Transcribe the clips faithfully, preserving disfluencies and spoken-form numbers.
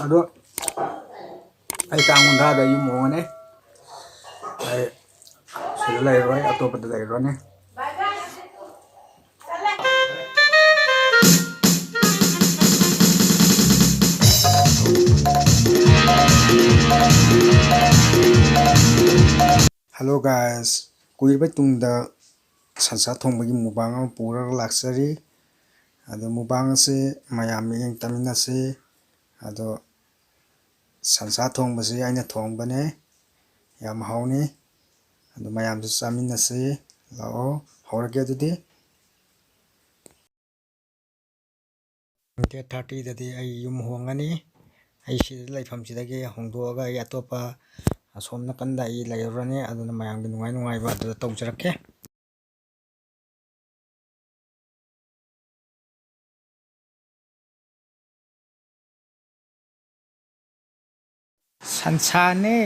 ꯑꯗꯣ ꯑꯩ ꯇꯥꯡ ꯀꯨꯟꯊ꯭ꯔꯥꯗ ꯌꯨꯝ ꯍꯣꯡꯉꯅꯤ꯫ ꯑꯩ ꯁꯤꯗ ꯂꯩꯔꯣꯏ, ꯑꯇꯣꯞꯄꯗ ꯂꯩꯔꯨꯔꯅꯤ꯫ Hello guys, ꯀꯨꯏꯔꯕ ꯇꯨꯡꯗ ꯁꯟꯁꯥ ꯊꯣꯡꯕꯒꯤ mukbang ꯑꯃ ꯄꯨꯔꯒ ꯂꯥꯛꯆꯔꯤ꯫ ꯑꯗꯣ mukbang ꯑꯁꯤ ꯃꯌꯥꯝ ꯃꯤꯠꯌꯦꯡ ꯇꯝꯃꯤꯟꯅꯁꯤ꯫ ꯑꯗꯣ ꯁꯟꯁꯥ ꯊꯣꯡꯕꯁꯤ ꯑꯩꯅ ꯊꯣꯡꯕꯅꯦ, ꯌꯥꯝ ꯍꯥꯎꯅꯤ꯫ ꯑꯗꯨ ꯃꯌꯥꯝꯁꯨ ꯆꯥꯃꯤꯟꯅꯁꯤ꯫ ꯂꯥꯛꯑꯣ, ꯍꯧꯔꯒꯦ ꯑꯗꯨꯗꯤ꯫ Date thirtyꯗꯗꯤ ꯑꯩ ꯌꯨꯝ ꯍꯣꯡꯉꯅꯤ꯫ ꯑꯩ ꯁꯤꯗ ꯂꯩꯐꯝꯁꯤꯗꯒꯤ ꯍꯣꯡꯗꯣꯛꯑꯒ ꯑꯩ ꯑꯇꯣꯞꯄ ꯑꯁꯣꯝ ꯅꯥꯀꯟꯗ ꯑꯩ ꯂꯩꯔꯨꯔꯅꯤ꯫ ꯑꯗꯨꯅ ꯃꯌꯥꯝꯒꯤ ꯅꯨꯡꯉꯥꯏ ꯅꯨꯡꯉꯥꯏꯕ ꯑꯗꯨꯗ ꯇꯧꯖꯔꯛꯀꯦ꯫ ꯁꯟꯁꯥꯅꯦ꯫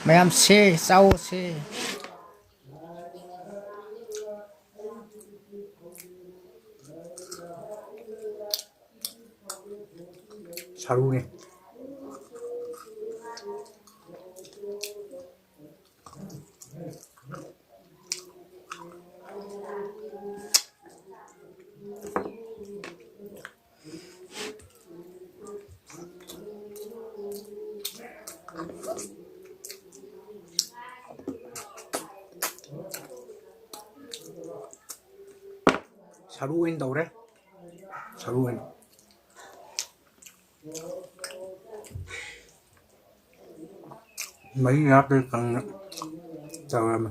ꯃꯌꯥꯝ ꯁꯦ, ꯆꯥꯎꯁꯦ꯫ ꯁꯔꯨꯅꯦ꯫ ꯁꯔꯨ ꯑꯣꯏꯅ ꯇꯧꯔꯦ꯫ ꯁꯔꯨ ꯑꯣꯏꯅ꯫ ꯃꯍꯤ ꯍꯥꯞꯄꯗꯤ ꯀꯪꯅ ꯇꯧꯔꯝꯃꯦ꯫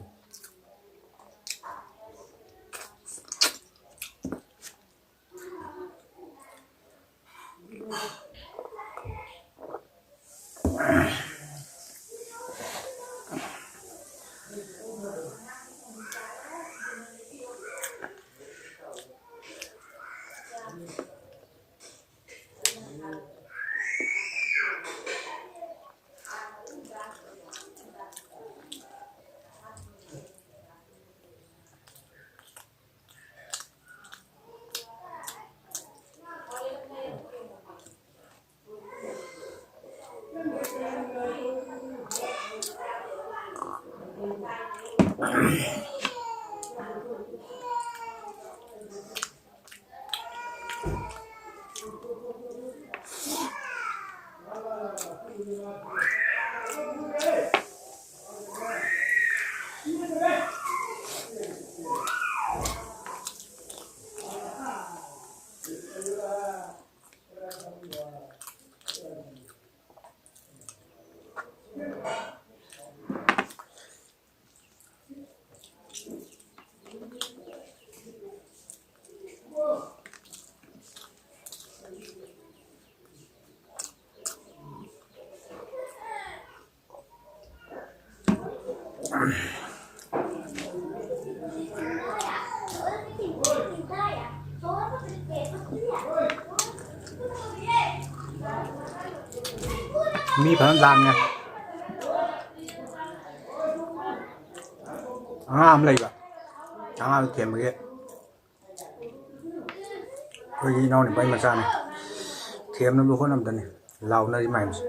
ꯃꯤ ꯐꯖꯅ ꯂꯥꯡꯉꯦ꯫ ꯑꯉꯥꯡ ꯑꯃ ꯂꯩꯕ, ꯑꯉꯥꯡꯗꯣ ꯊꯦꯝꯕꯒꯤ꯫ ꯑꯩꯈꯣꯏꯒꯤ ꯏꯅꯥꯎꯅꯨꯄꯥꯒꯤ ꯃꯆꯥꯅꯤ꯫ ꯊꯦꯝꯅꯕ ꯍꯣꯠꯅꯕꯗꯅꯤ ꯂꯥꯎꯅꯔꯤ ꯃꯌꯥꯝꯁꯦ꯫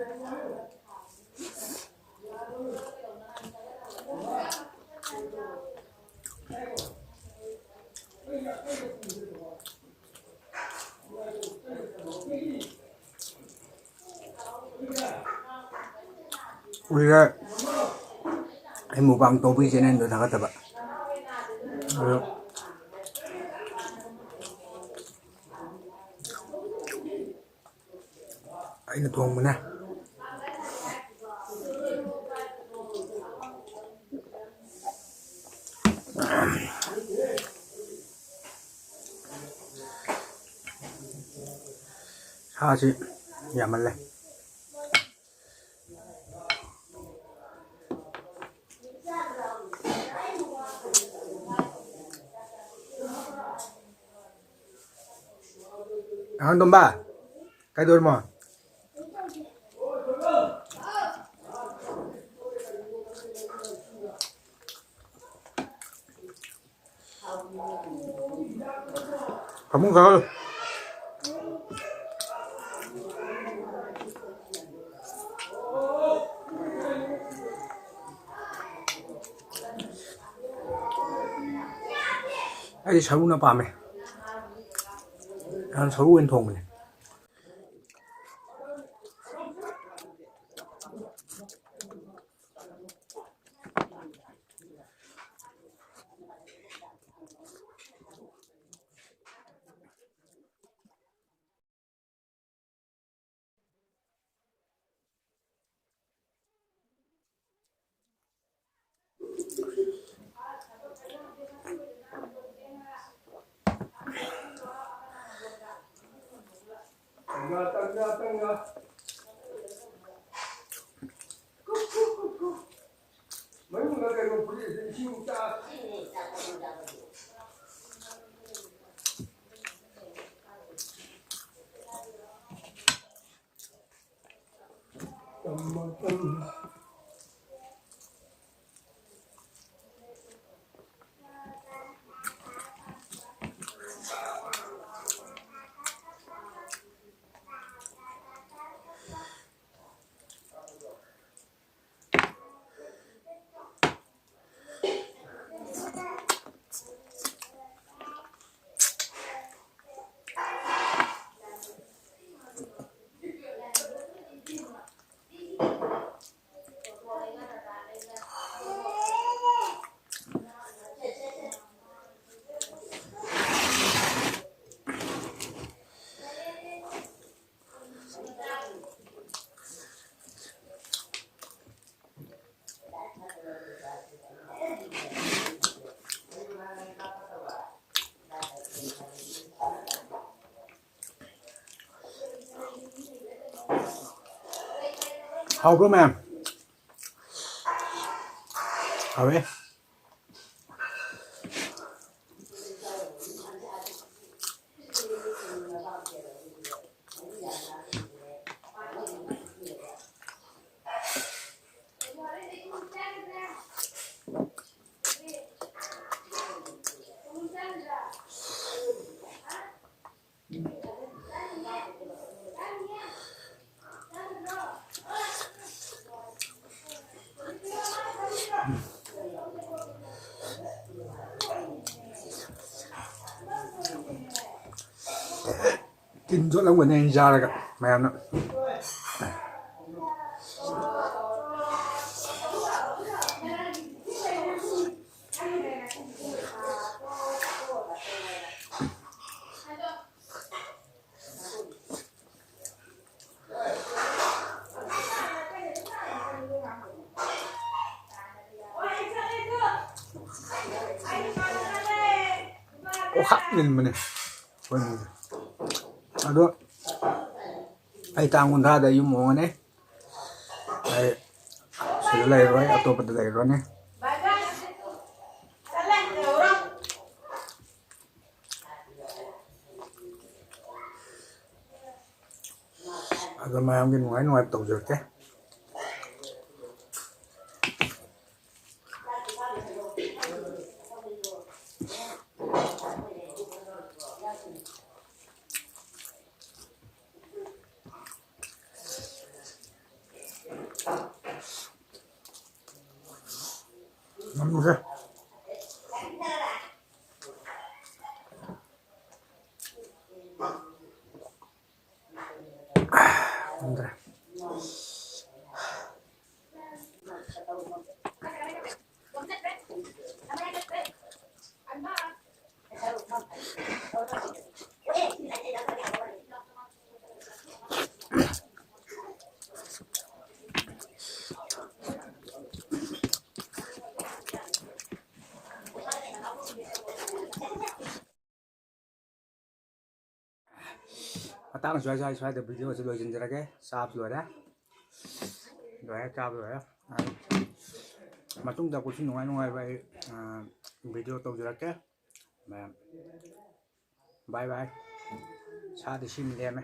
ꯀꯨꯏꯔꯦ ꯑꯩ mukbang ꯇꯧꯕꯒꯤ channelꯗꯣ ꯊꯥꯒꯠꯇꯕ꯫ ꯑꯗꯣ ꯑꯩꯅ ꯊꯣꯡꯕꯅꯦ꯫ ꯁꯥꯁꯤ ꯌꯥꯝꯃꯜꯂꯦ꯫ ꯑꯉꯥꯡ ꯇꯣꯝꯕ, ꯀꯩꯗꯧꯔꯤꯃꯣ? ꯐꯃꯨꯡ ꯀꯥꯈꯠꯂꯨ꯫ ꯑꯩꯗꯤ ꯁꯔꯨꯅ ꯄꯥꯝꯃꯦ꯫ ꯅꯍꯥꯟ ꯁꯔꯨ ꯑꯣꯏꯅ ꯊꯣꯡꯕꯅꯦ꯫ ꯉꯥꯇꯪ, ꯉꯥꯇꯪ, ꯉꯥ-, ꯃꯅꯨꯡꯗ ꯀꯩꯅꯣ ꯐꯨꯔꯤꯠ ꯏꯁꯤꯡ ꯆꯥ-, ꯇꯝꯃ, ꯇꯝꯃ꯫ ꯍꯥꯎꯕ꯭ꯔꯣ ꯃꯌꯥꯝ? ꯍꯥꯎꯋꯦ꯫ ꯇꯤꯟ ꯌꯣꯠꯂꯝꯒꯅꯤ ꯑꯩꯅ ꯆꯥꯔꯒ ꯃꯌꯥꯝꯅ꯫ ꯑꯣꯈꯥꯛꯅꯤꯡꯕꯅꯦ ꯑꯩꯈꯣꯏ ꯃꯤꯁꯦ꯫ ꯑꯗꯣ ꯑꯩ ꯇꯥꯡ ꯀꯨꯟꯊ꯭ꯔꯥꯗ ꯌꯨꯝ ꯍꯣꯡꯉꯅꯤ꯫ ꯑꯩ ꯁꯤꯗ ꯂꯩꯔꯣꯏ, ꯑꯇꯣꯞꯄꯗ ꯂꯩꯔꯨꯔꯅꯤ꯫ ꯑꯗꯣ ꯃꯌꯥꯝꯒꯤ ꯅꯨꯡꯉꯥꯏ ꯅꯨꯡꯉꯥꯏꯕ ꯇꯧꯖꯔꯛꯀꯦ꯫ ꯉꯝꯗ꯭ꯔꯦ꯫ ꯉꯝꯗ꯭ꯔꯦ꯫ ꯃꯇꯥꯡ ꯁ꯭ꯋꯥꯏ, ꯁ꯭ꯋꯥꯏ, ꯁ꯭ꯋꯥꯏꯗ video ꯑꯁꯤ ꯂꯣꯏꯁꯤꯟꯖꯔꯒꯦ꯫ ꯆꯥꯕꯁꯨ ꯂꯣꯏꯔꯦ꯫ ꯂꯣꯏꯔꯦ, ꯆꯥꯕ ꯂꯣꯏꯔꯦ꯫ ꯑꯗꯨ ꯃꯇꯨꯡꯗ ꯑꯩꯈꯣꯏꯁꯨ ꯅꯨꯡꯉꯥꯏ ꯅꯨꯡꯉꯥꯏꯕ ꯑꯩ, ꯑ, video ꯇꯧꯖꯔꯛꯀꯦ꯫ ꯃꯌꯥꯝ, bye bye꯫ ꯁꯥꯗꯤ ꯁꯤꯅ ꯂꯦꯝꯃꯦ꯫